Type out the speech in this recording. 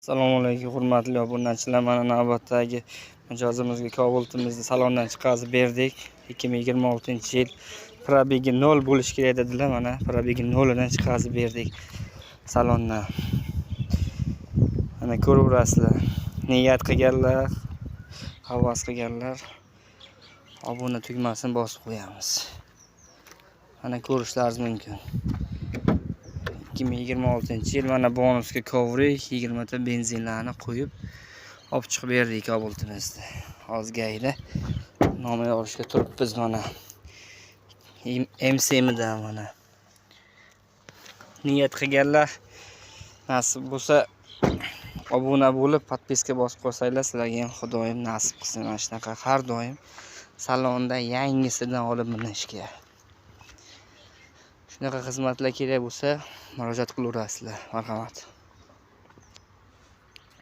Assalomu alaykum, hurmatli obunachilar. Mana navbatdagi mijozimizga Cobalt'imizni salondan chiqarib berdik. 2026-yil, пробег i 0 bo'lishi kerak dedilar. Mana пробег i 0 dan chiqarib berdik salondan. Mana ko'raverasizlar. Niyat qilganlar, havas qilganlar obuna tugmasini bosib qo'yamiz. Mana ko'rishlaringiz mumkin. 2026-yil, mana bonusga коврик, 20 ta benzinlarni qo'yib olib chiqib berdik Cobalt'imizni. Hozir ГАИ da nomer olishga turibmiz mana. MCMdan mana. Niyat qilganlar, nasib bo'lsa, obuna bo'lib, подписка bosib qo'ysanglar, sizlarga ham Xudoyim nasib qilsin mana shunaqa har doim salonda yangisidan olib minishga. Shunaqa xizmatlar kerak bo'lsa, murojaat qilaverasizlar. Marhamat.